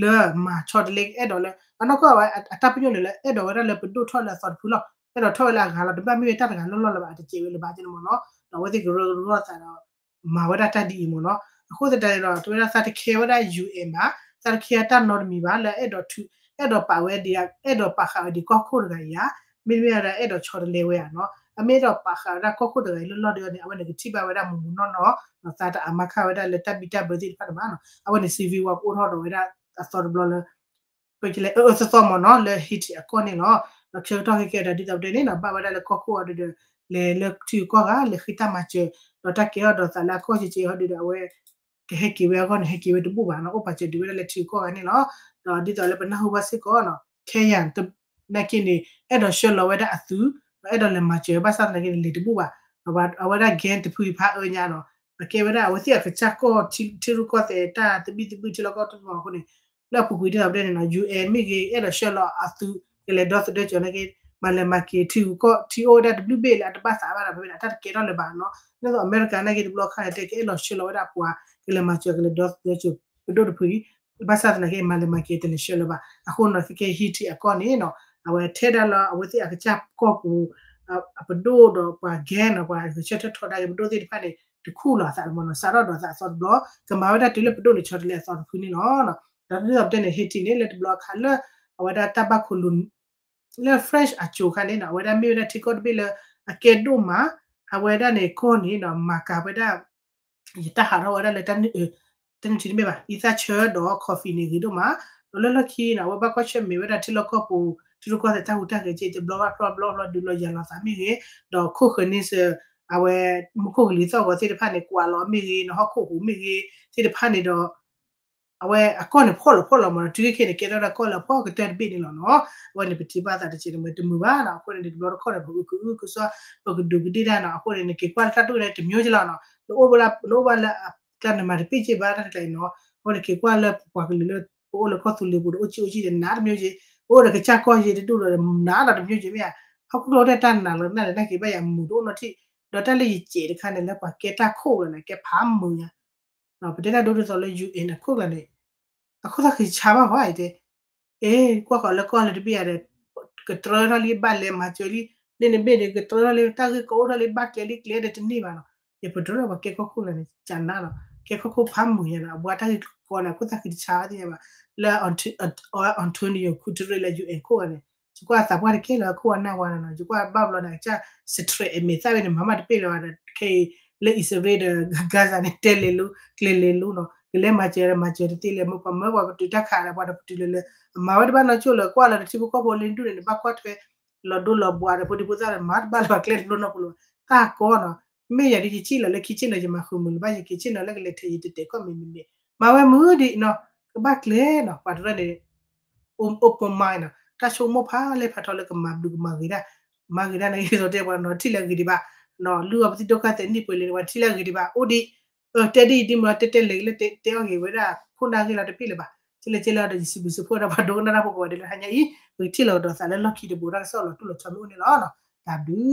လၢမၤဆီတလဲအဲၣ်ဒိးလၢ အနီၢ်ကီၢ်ဝဲအတၢ်ပညိၣ်န့ၣ်လၢ အဲၣ်ဒိးဝဲဒၣ်လၢပဒိၣ်ထီၣ်လၢအသီတဖုလီၤ. အဲၣ်ဒိးထီၣ်ဝဲလၢအဂၤလီၤ. တဘၣ်မ့ၢ်ဝဲတၢ်တဂၤလီၢ်လီၢ်လၢၤဘၣ် အတစဲးဝဲလၢၤဘၣ်န့ၣ်မ့ၢ်နီၤ. ဒီးအဝဲသ့ၣ်ကရၢကရိသးဒီး မၤဝဲဒၣ်တၢ်ဒ်အံၤမ့ၢ်နီၤ. အဃိသတးန့ၣ်ဒီး တဲဝဲဒၣ် သးတခဲဝဲဒၣ် UN ဘၣ်, သးတခဲဝဲတၢ်နီတမံၤဘၣ် လၢအဲၣ်ဒိးထုး အဲၣ်ဒိးပာ်ဝဲဒ် အဲၣ်ဒိးပာ်ဃာ်ဝဲဒ်ကီၢ်ခိၣ်တဂၤအံၤဧါ, မ့တမ့ၢ်ဝဲဒၣ်အဲၣ်ဒိးဆီတလဲဝဲဧါနီၤ. အမ့ၢ်အဲၣ်ဒိးပာ်ဃာ်ဝဲဒၣ်ကီၢ်ခိၣ်တဂၤအံၤလီၢ်လီၢ်ဒီးန့ၣ် အဝဲန့ၣ်ကထံၣ်ဘၣ်ဝဲဒၣ်မုၢ်မုၢ်နီၢ်နီၢ်နီၤ. သးတအါမးခါဝဲဒၣ်လၢတၢ်ဘံၣ်တၢ်ဘၢသ့ၣ်တဖၣ်န့ၣ်ဘၣ်နီၤ. အဝဲန့ၣ် civil war ကအိၣ်ထီၣ်ဒီးဝဲဒၣ်အသီတဘျီလၢ ပကလဲၤအၢအၢသီသီမ့ၢ်နီၤ လၢ Haiti အကီၢ်န့ၣ်လီၤ. ဒီးဆၢကတီၢ်ခဲကဲဒီး ဒ်သိးပတဲန့ၣ်နီၤ ဘၣ်ဝဲဒၣ်လၢကီၢ်ခိၣ်အီၤဒီး လဲၤလၢထံဂုၤကီၢ်ဂၤ လဲၤဃ့တၢ်မၤစၢၤ ဒီးတၢ်ကဲထီၣ်ဒီးသးလၢအကီၢ်ကဲကဲအီၤဒီး အဝဲ ကဟဲက့ၤဝဲအဂီၢ်န့ၣ် ဟဲက့ၤဝဲတဘူၣ်ဘၣ်နီၤ အိၣ်ပာ်စၢၤဒုးဝဲဒၣ်လၢထံဂုၤကီၢ်ဂၤန့ၣ်လီၤ. ဒီးဒ်သိးလၢပနၢ်ဟူဘၣ်စ့ၢ်ကီးနီၤ ခဲယၤ နာ်က့န့ၣ် အဲၣ်ဒိးဆှၢလီၤဝဲဒၣ်အသုး ဒီးအဲၣ်ဒိးလဲၤမၤစၢၤ ဘၣ်ဆၣ်သနာ်က့န့ၣ် လဲၤတဘူၣ်ဘၣ်. အဝဲဒၣ် gang တဖုအံၤဖးအၢညါနီၤ အကဲဝဲဒၣ်အဝဲသ့ၣ်အကစၢ်ကီၢ်ထံရူၢ်ကီၢ်သဲးတၢ်သဘံၣ်သဘုၣ်ထံလီၢ်ကီၢ်တမီၤအဃိန့ၣ် လၢအပူၤကွံာ်ဒ်သိးပတဲန့ၣ်နီၤ UN မ့ၢ်ဂ့ၤ အဲၣ်ဒိးဆှၢလီၤအသုး ကလဲၤဒီသဒၢစၢၤနာ်က့ မၤလဲၤမၤက့ၤထံဂုၤကီၢ် ထံအိၣ်ဝဲဒၣ်တဘျုးဘ့ၣ်လၢအတဘၣ်သးဘၣ်ဒီး ဖဲဖဲန့ၣ် အတၢ်တကဲထီၣ်လၢၤဘၣ်နီၤ ဒ်သိးအမဲရကၤနာ်က့တဘျီခါန့ၣ် တဲကအဲၣ်ဒိးဆှၢလီၤဝဲဒၣ်ပှၤ ကလဲၤမၤစၢၤ ကလဲၤဒီသဒၢစၢၤ ပဒိၣ်တဖု ဘၣ်ဆၣ်သနာ်က့ မၤလဲၤမၤက့ၤတလဲၤဆှၢလၢၤဘၣ်. အဃိနီၤ ခဲကဲ Haiti အကီၢ်န့ၣ်နီၤ အဝဲထဲဒၣ်လၢအဝဲသ့ၣ်အကစၢ်ကီၢ်ပူၤ အပဒိၣ်ဒီးပှၤ gang နီၤ ပှၤဂဲၤဆၢထၢၣ်ထီဒါက့ၤပဒိၣ်သ့ၣ်တဖၣ်န့ၣ် တခူၣ်လီၤအသးတမီၤနီၤ စးထီၣ်ဒီးသးအသီတဘျီ ကမၤဝဲဒၣ်တုၤလၢပဒိၣ်န့ၣ်ဆီတလဲအသီတဖုန့ၣ်လီၤ. ဒီးဒ်သိးပတဲန့ၣ် Haiti န့ၣ် လၢတဘျီအခါလၢ အဝဲဒၣ်တၢ်ဘၣ်ခိၣ်လိၤ လၢ French အစိၤခါန့ၣ်နီၤ အဝဲဒၣ်မ့ၢ်ဝဲဒၣ်ထံကီၢ်တဘ့ၣ်လၢ အကဲဒိၣ်မး အဝဲဒၣ်န့ၣ်ကီၢ်န့ၣ်နီၤ မၤကၤဝဲဒၣ် ယတၢ်ဟးထီၣ်ဝဲဒၣ်လၢ တနုၤထံတမ့ၢ်ဘၣ် အံသၣ်ဆၢဒီး coffee န့ၣ်ဂ့ၤဒိၣ်မး ဒီးလၢလီၢ်ခံနီၤ အဝဲဘၣ်ကွၢ်ဆၢၣ်မဲာ်ဝဲဒၣ်ထံလီၢ်ကီၢ်ပူၤ ထံရူၢ်ကီၢ်သဲးတၢ်ဟူးတၢ်ဂဲၤက့ၤ တဘျီဘၣ်ဖျီဘျီဖျီဒုးလီၤယၤလီၤသးမ့ၢ်ဂ့ၤ ဒီးခိၣ်ဃၢၤန့ဆၢၣ် အဝဲမူခိၣ်ကလံၤသီၣ်ဂီၤသ့ၣ်တဖၣ်န့ၣ် ကွၢ်လီၤမ့ၢ်ဂ့ၤ နဟီၣ်ခိၣ်ဟူးမ့ၢ်ဂ့ၤ သ့ၣ်တဖၣ်န့ၣ်ဒီး အဝဲအကီၢ်န့ၣ်ဖှီၣ်လီၤဖှီၣ်လီၤမးနီၤ တုၤခဲအံၤန့ၣ် ကဲထီၣ်ဝဲဒၣ်ကီၢ်လၢအဖှီၣ်ကတၢၢ်တဘ့ၣ်န့ၣ်လီၤနီၤ. အဝဲန့ၣ်ပထံၣ်ဘၣ်သးတက့ၢ်န့ၣ် မ့ၢ်တမုာ်ဘၣ်နီၤ အဃိန့ၣ်န့ၣ် တဘျီတခီၣ်န့ၣ် ပကအုကဒုကဒ့ၣ်တၢ်နီၤ အဃိန့ၣ် နက့ၤကွၢ်လၢတၢ်ဒိၣ်န့ၣ် တမျိုးကလီၤနီၤ နအိၣ်ဘၣ်လၢ နအိၣ်ဘၣ်လၢအကျါန့ၣ် မၤတပ့ၢ်က့ၤဘၣ်တၢ်တကျါအံၤနီၤ အဃိန့ၣ် က့ၤကွၢ်လၢပပှၤကလုာ်လၢ ပအိၣ်လၢကီၢ်သူလ့ၤပူၤဒီး အိၣ်ဆံးအိၣ်ဆံးဒီး နးတမျိုးက့ၤ ပအိၣ်ဒီးကစၢ်ကီၢ်ယံၤတဒူၣ်ဒီး နးဒီးတမျိုးက့ၤမ့ၢ်ဧါ ဟီၣ်ခိၣ်ချၢတၢ်နးလီၤနးလီၤ နာ်က့ဘၣ်ယၤမုာ်တအိၣ်နီတထံၣ် ဒီးတၢ်လၢယစဲးတခါန့ၣ် လၢပှၤကဲတၢ်ခိၣ်လီၤန့ၣ် ကဲဖးမုာ်ညါ ပတဲတၢ်ဒိဒ်သိးလၢ UN အခိၣ်ကျါန့ၣ် အခိၣ်သၣ်ဃံဆါဘၣ်ဝဲအံၤတဲ အ့ ကွၢ်ဃီၤလၢကီၢ်လၢတဘ့ၣ်ယၤဒီး ကတြၢထီၣ်လံဘၣ်လဲၤမၤစၢၤလံ လၢနဘ့ၣ်န့ၣ် ကတြၢထီၣ်လံ တၢ်ဂ့ၢ်ကအိၣ်ထီၣ်လံ ဘၣ်ကျဲလံကျဲဒီးတန့ၢ်ဘၣ်နီၤ ယပတြၢထီၣ်ပှၤကဲကီၢ်ခိၣ်လၢန့ၣ် ကနၣ်နီၤ ကဲကီၢ်ခိၣ်ဖးမုာ်ညါနီၤ အဘှါတၢ်ဂ့ၢ်ကီန့ၣ် အခိၣ်သၣ်ဃံတဆါဘၣ်သ့ၣ်ညါဘၣ် လၢ Antonio Guterres လၢ UN ခိၣ်ဂၤန့ၣ် ယကွၢ်သးပှၢ်တကဲလၢအခိၣ်အနၢ်ဝါနီၤ ယကွၢ်ဘၣ်ဘျီန့ၣ် အကစၢ် stress အမဲာ်သၣ်ဝဲန့ၣ် မၤမးတပ့ၢ်လၢၤဘၣ်ဒီး ခဲအံၤ လၢအံၣ်စရ့လးဒီး Gaza န့ၣ် တဲလဲၤလိ ကျဲလဲၤလိနီၤ ကလဲၤမၤစၢၤဒီးမၤစၢၤတသ့လဲၣ် မ့ၢ်ပှၤမၢပှၤပတုာ်တၢ်ခးဒီးပှၤဒီးပတုာ်လၢလၢ အမၤဝဲတဘၣ်နီၢ်ကၠိၣ်လၢကွၢ်လၢတထံဖိကီၢ်ဖိလၢဒူၣ်န့ၣ် နဘၣ်ကွၢ်ထွဲ လီၤဒိလီၤဘှါဒီးဖိဒံဖိသၣ်ဒီး မၤတဘၣ်လၢၤဘၣ်ကျဲတဘျီနီတပူၤလၢၤဘၣ် တၢ်ကီနီၤ မ့ၢ်ယၤဒ်ယထံၣ်လီၤလၢခံဆ့ၣ်နီၤ ယမၤဃုာ်မုာ်လၢၤဘၣ်ယက့ၤဆ့ၣ်နီၤလၢကလဲၤထဲယတတဲာ်ကီၢ်မ့ၢ်မ့ၢ်မ့ၢ် မၤဝဲမုာ်ဒံးနီၤ ကဘၣ်ကျဲနီၤ ပှၤတရၢန့ၣ် open mind နီၤ တၢ်ဆိကမိၣ်ဖးလဲၢ်ဖးထီလၢကမၤဘျုးကမၤဂ့ၤတၢ် မၤဂ့ၤတၢ်န့ၣ်ဂ့ၤသိးတဲပှၤနီၤထံၣ်လၢအဂ့ၤဒံးဘၣ် နီၤ လုၢ်အီၤပသံၣ်ဒိၣ်ကၢ်သဲးနံၣ်ပှဲၤလံန့ၣ် ပှၤထံၣ်လၢအဂ့ၤဒံးဘၣ် အိၣ်ဒံး တဲဒ်အံၤဒ်မ့ၢ်တဲတဲလဲၤလၢတဲအီၣ်ဂ့ၤဝဲဒၣ်ခိၣ်နၢ်ဂ့ၢ်လီၤတဘ့ၣ်လၢၤဘၣ် ကလဲၤကလဲၤဒီး ယစံးဘျုးစံးဖှိၣ်ဒီးပှၤဒိကနၣ်တၢ်ဖိကိးဂၤဒဲးလၢဟါညါအံၤ ပကထံၣ်လိာ်ကဒီးသးလၢလီၢ်ခံတဘိ တၢ်ကစီၣ်လီၤတိၢ်လီၤဆီမ့ၢ်အိၣ်န့ၣ်လီၤ. တၢ်ဘျုး